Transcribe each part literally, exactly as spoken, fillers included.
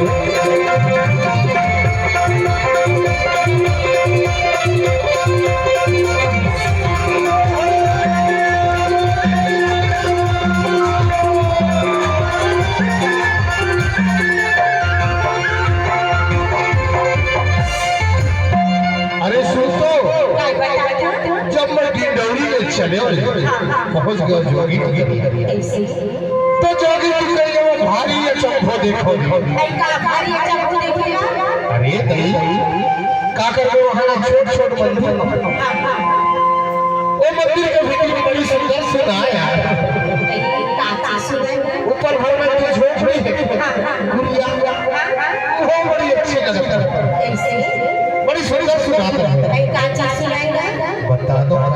अरे सुन तो, जब मैं डिंडौरी ले चले हो, पहुंच गया जोगी के घर। तो जोगी जी कहिए वो भारी अचंभो देखो। अरे दई, का कर वो हमारा छोट छोट मंदिर। वो मंदिर के भीतर में बड़ी सुंदर सुना यार। ऊपर भर में तो झोंपड़ी है। गुड़िया, वो बड़ी अच्छी लगता है। बड़ी सुंदर सुना है। बता दो ना।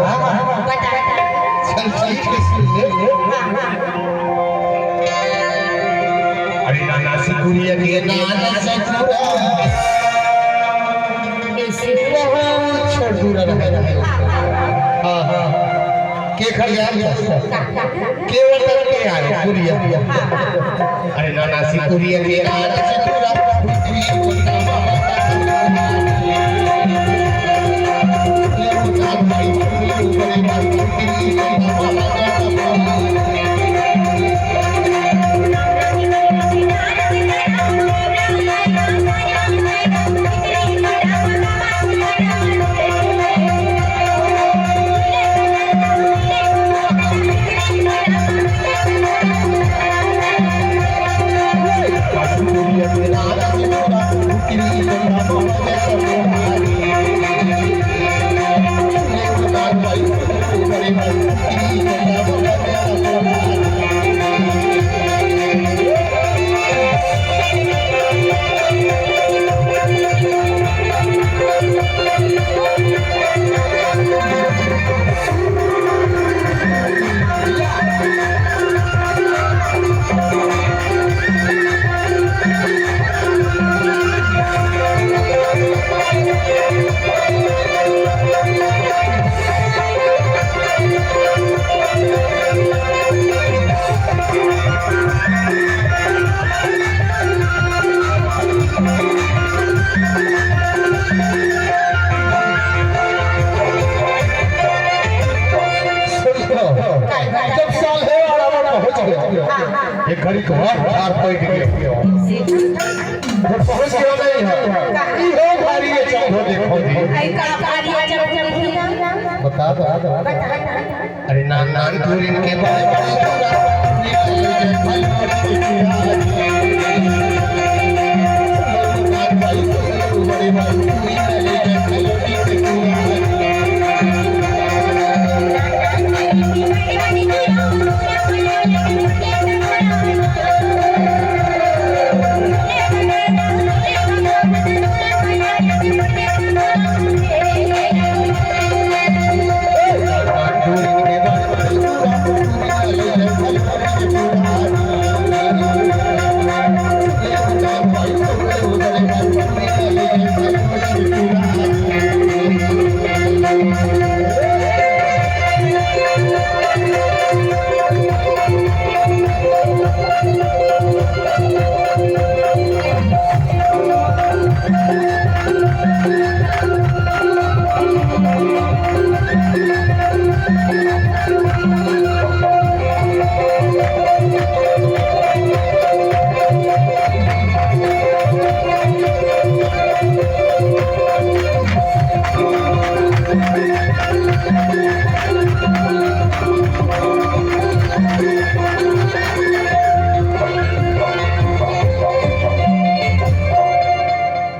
चल ठीक है, सुन ले। अरे नाना सिकुरिया के नाना सिकुरा। बहुत छोट दूर रहे। हाँ, हाँ। के खड़ जाए? के वतन के आए, कुरिया। अरे नाना सिकुरिया के नाना सिकुरा। जब साल है और अब पहुंच गया। एक घड़ी घर ठार बैठ गया। वो पहुंच गया नहीं है। ई हो भारी ये चंभो देखो जी। बता दो। अरे नान नान दूरिन के बारे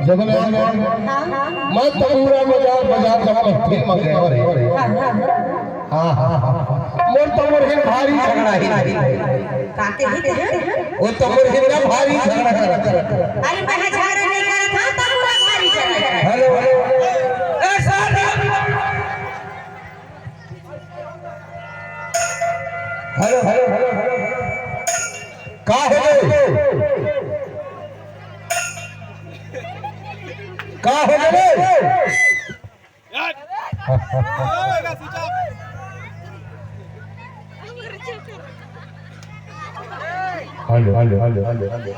जगन्नाथ, मैं तंबूरा बजा बजा के फिल्म गए रे। हाँ, हाँ, हाँ। मोर तंबूर हिन भारी झगड़ा ही। काके ही ते? वो तंबूर हिन ना भारी झगड़ा करत। अरे मैं झगड़ा नहीं करत हूँ, तंबूरा भारी झगड़ा करत। Hello, hello. ए sir. Hello, hello, hello, hello. का हो गए? का हो गए? Hello, hello, hello, hello, hello.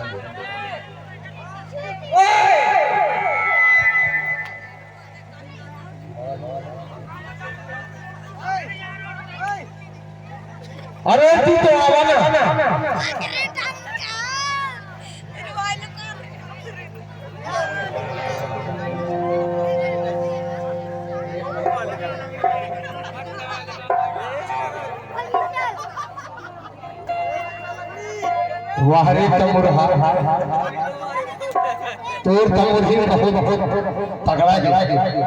अरे तू तो आवा ना। वाह रे तमुरहा, तोर तमुरही बहुत बहुत तगड़ा हे।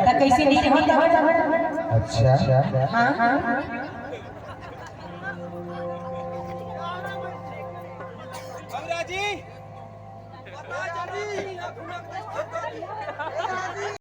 त कइसे नहीं रही? अच्छा। हाँ, हाँ।